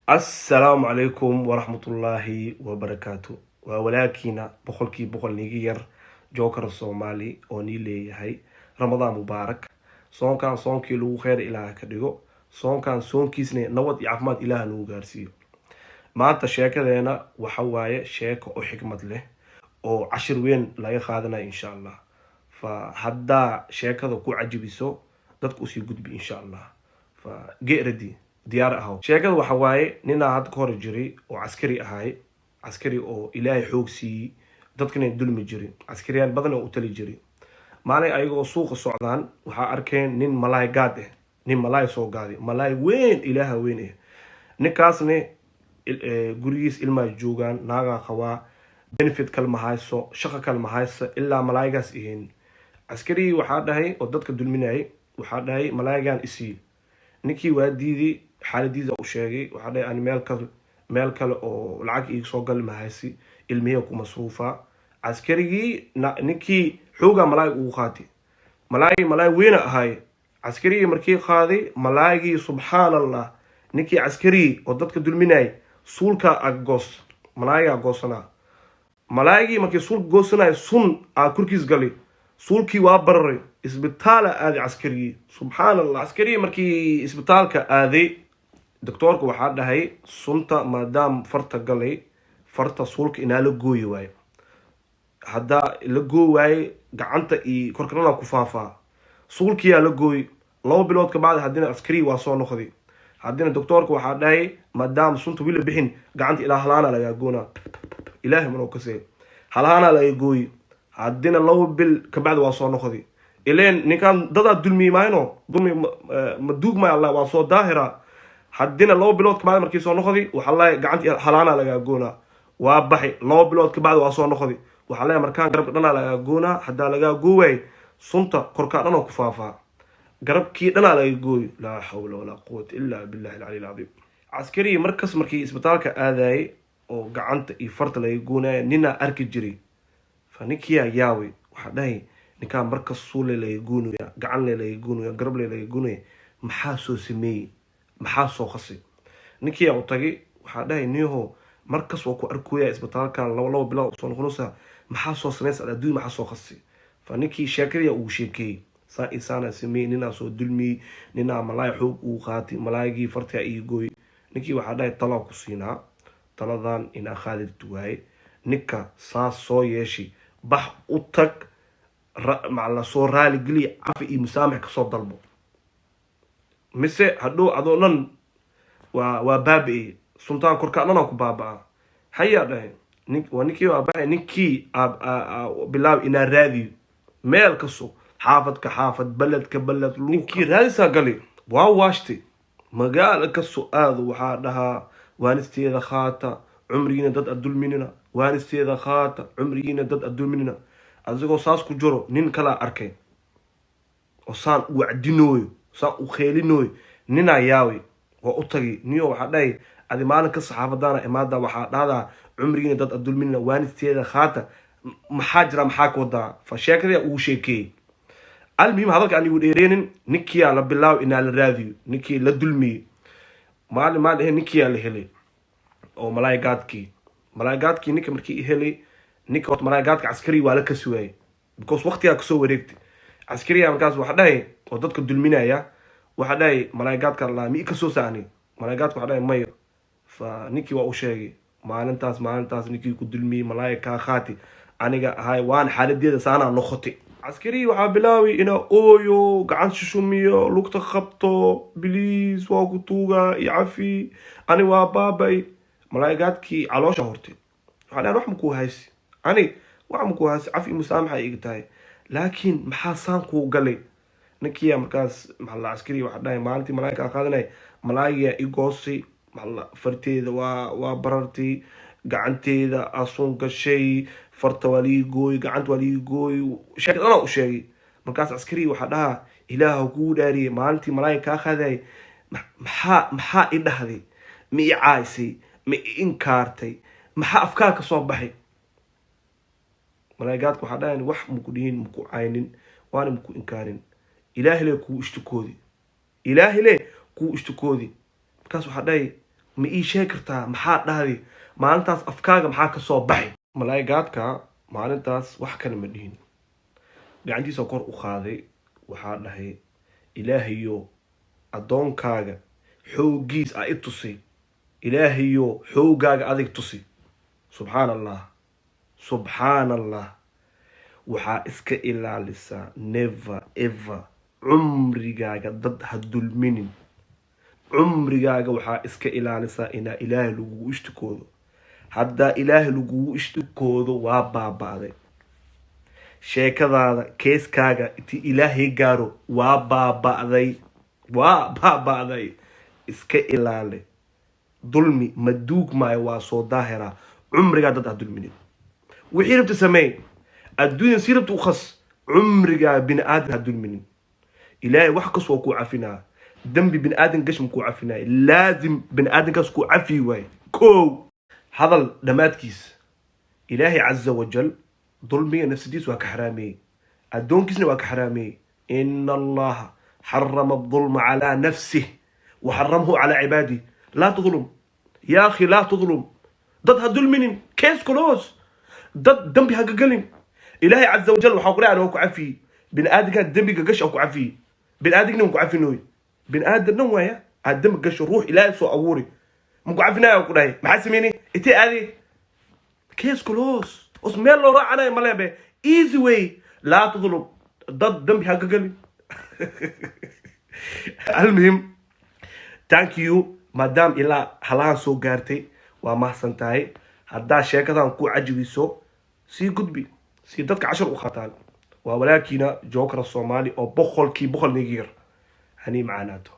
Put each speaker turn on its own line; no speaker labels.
Assalaamu calaykum waraxmatullaahi wabarakaatu. Waa walaalkiina 100% niga yar, Joker Soomaali, oo nii leeyahay Ramadaan mubaarak. Soonkan soonkii lagu kheyr Ilaaha ka dhigo, soonkan soonkiisna nabad iyo caafimaad Ilaaha nagu gaarsiiyo. Maanta sheekadeena waxa waaye sheeko oo xikmad leh oo cashir weyn laga qaadanayo, insha Allah. Fa haddaa sheekada ku cajibiso, dadka usii gudbi, insha Allah. Fa get ready, diyaar ahaw. Sheekada waxa waaye ninaa hadda ka hor jiray oo caskari ahay, caskari oo Ilaahay xoog siiyey, dadkana dulmi jirin, caskariyaal badan oo u tali jiray. Maalin ayagoo suuqa socdaan waxaa arkeen nin malaay gaad ah, nin malaay soo gaaday, malaay weyn, Ilaaha weyn ah. Ninkaasna gurigiis ilmaa joogaan, naagaa qabaa, benefit kale ma hayso, shaqo kale ma hayso ilaa malaaygaas ahayn. Caskarigii waxaa dhahay oo dadka dulminayay, waxaa dhahay, "Malaaygan isii." Ninkii waa diiday, xaaladiisa u sheegay. Waxaa dhahay, "Ani meel kale oo lacag iiga soo gali mahaysi, ilmihiya ku masruufa." Caskarigii ninkii xoogaa malaayg ugu qaatay. Malaaygi malaay weyna ahay. Caskarigii markii qaaday malaaygii, subxaan Allah, ninkii caskarigii oo dadka dulminayay suulkaa aggoos malaaygaa goosanaa. Malaaygii markii suulka goosanaya, sun aa korkiis galay, suulkii waa bararay, isbitaala aaday caskarigii. Subxaan Allah, caskarigii markii isbitaalka aaday, doctoorka waxaa dhahay, "Sunta maadaam farta galay, farta suulka inaa la gooyi waayo. Haddaa la goo waaye, gacanta iyo korkanana ku faafaa." Suulkiyaa la gooy. 2 bilood ka bacdi haddina askarigii waa soo noqday. Haddina doctoorka waxaa dhahay, "Maadaama sunta wila bixin, gacanta ilaa halaana lagaa goonaa." Ilaahay manoo kasee, halhaanaa laga gooyi. Haddina 2 bil kabacdi waa soo noqday. Ileen ninkaan dadaa dulmiyi maayno, dulmi ma duug maayo, Allah waa soo daahira. Haddina 2 bilood kabacdi markii soo noqday, waxaa leeyahay, "Gacanta halaanaa lagaa goonaa." Waa baxay. 2 bilood kabacdi waa soo noqday. Waxaa leeyahay, "Markaan garabka dhanaa lagaa goonaa. Haddaa lagaa goowaay, sunta korkaa dhan oo ku faafaa." Garabkii dhanaa laga gooyo. Laa xawla walaa quwata illa billahi alcali alcadiim. Caskarigii markas markii isbitaalka aadayay oo gacanta iyo farta laga goonaya, ninaa arki jiray. Fa ninkiyaa yaaway. Waxaa dhahay, "Ninkaa markas suule laga goonaya, gacanle laga goonaya, garable laga goonaya, maxaa soo sameeyey? Maxaa soo qasay?" Ninkiyaa u tagay. Waxaa dhahay, "Niyaho, markas waa ku arkooya isbitaalkan, laba laba bilood soo noqonaysaa, maxaa soo samaysa adduun? Maxaa soo qasay?" Fa ninkii sheekadii uu sheekeeyey: "Saa isaana sameeyey, ninaa soo dulmiyey, ninaa malaay xoog uu qaatay, malaaygii fartaa ii gooy." Ninkii waxaa dhahay, "Talaa ku siinaa, taladan inaa qaadid waaye. Ninka saas soo yeeshay, bax, u tag, macla soo raaligeliya, cafi iyo musaamax kasoo dalbo, mise hadhow adoo dhan waa baabi'ey, suntaan korkaa dhan aa ku baaba-a." "Hayaa," dhahay. Waa ninkii waa baxay. Ninkii bilaab inaa raadiyo meel kasto, xaafadka xaafad, beledka beled. Ninkii raadisaa gali, waa waashtay. Magaalo kasto aado, waxaa dhahaa, "Waanisteeda khaata, cumrigiina dad adulminina. Waanisteeda khaata, cumrigiina dad adulminina." Adigoo saas ku jiro, nin kalaa arkay oo saan u wacdinooyo, saan u kheelinooyo. Ninaa yaaway, waa u tagay. "Niyo," waxaa dhahay, "adi maalin ka saxaafadaana imaada, waxaa dhahdaa, 'Cumrigiina dad adulminina, waanisteeda khaata.' Maxaa jira? Maxaa ka wadaa?" Fa sheekadii uu sheekeeyey. Almuhim, hadalka aan igu dheereenin, ninkiyaa la bilaab inaa la raadiyo, ninkii la dulmiyey. Maalin maalin ahayn ninkiyaa la helay oo malaaygaadkii. Malaaygaadkii ninka markii helay, ninka horta malaaygaadka caskari waa la kasi waayey, because waqtigaa kasoo wareegtay. Caskariya markaas waxa dhahay oo dadka dulminaya, waxa dhahay, "Malaaygaadka laa mi kasoo saani?" Malaaygaadka waxa dhahay, "Maya." Fa ninkii waa u sheegay, Maalintaas ninkii ku dulmiyey, malaaya kaa khaati, aniga ahay, waan xaaladeeda saanaa noqotay." Caskarigii waxaa bilaabay inaa ooyo, gacan shushumiyo, lugta qabto, "Please, waa ku tuugaa, iyo cafi, ani waa baabay." Malaa'ikaadkii caloosha hortay. Waxaa dhahan, "Wax makuu haysi, ani wax makuu haysi, cafi musaamaxa iga tahay, laakiin maxaa saan kuu galay?" Ninkiyaa markaas maxaa caskarigii waxaa dhahay, "Maalintii malaa'ika qaadanay, malaa'igaa i goosay, maxaa farteeda waa barartay, gacanteeda asuun gashay, farta waa lii gooy, gacanta waa lii gooy." Sheekad dhanaa u sheegay. Markaas caskarigii waxaa dhahaa, "Ilaah kuu dhaariyay, maalintii malaa'ig kaa qaadayay, maxaa i dhahday? Ma i caaysay? Ma i inkaartay? Maxaa afkaa ka soo baxay?" Malaa'ikaadka waxaa dhahayan, "Wax maku dhihin, maku caynin, waana maku inkaarin. Ilaahile kuu ishtakoodi, Ilaahile kuu ishtakoodi." Markaas waxaa dhahay, Ma ii sheegi kartaa maxaa dhahday maalintaas? Afkaaga maxaa ka soo baxay? Malaa'gaadka maalintaas wax kale ma dhihin, gacantiisa kor u qaaday, waxaa dhahay: "Ilaahayo, addoonkaaga xooggiis a i tusay. Ilaahayo, xoogaaga adig tusi." Subxaan Allah, subxaan Allah. Waxaa iska ilaalisaa, never ever cumrigaaga dad ha dulminin. Cumrigaaga waxaa iska ilaalisaa inaa Ilaahay lagugu ishtikoodo. Haddaa Ilaahay lagugu ishtikoodo, waa baaba'day sheekadaada. Keeskaaga intii Ilaahay gaaro, waa baaba'day, waa baaba'day. Iska ilaali dulmi, ma duugmaayo, waa soo daahiraa. Cumrigaa dad ha dulminin. Wixii rabta sameey, adduunya si rabta u khas, cumrigaa bini aadam ha dulminin. Ilaahay wax kas waa kuu cafinaa. Dembi bini aadan gash ma kuu cafinaayo, laazim bini aadankaas kuu cafi waaye. Kow, hadal dhammaadkiis, Ilaahay caza wajal dulmiga nafsadiis waa ka xaraameeyey, addoonkiisna waa ka xaraameeyey. "إن الله حرم الظلم على نفسه وحرمه على عباده." لا تظلم يا أخي، لا تظلم. Dad ha dulminin, case close. Dad dembi ha gagelin. Ilaahay caza wajal waxaa ku leeyahay: "Waa ku cafiyey." Bini aadamkaa dembiga gash aa ku cafiyey, bini aadamkina ku cafinooy. Bini aadam dhan waaya aad dembi gasho, ruux Ilaahay soo abuuri ma ku cafinaya ku dhahay. Maxaa sameynay? Intee aaday? Case close. Os meel loo raacanayo malebe. Easy way: لا تظلم. Dad dembi ha gagelin. Almuhim, thank you. Maadaam ilaa halahan soo gaartay, waa mahadsan tahay. Haddaa sheekadan ku cajibiso, sii gudbi si dadka cashar u qaataan. Waa walaalkiina Jookara Soomaali oo 100% niga yar. Hani macaanaato.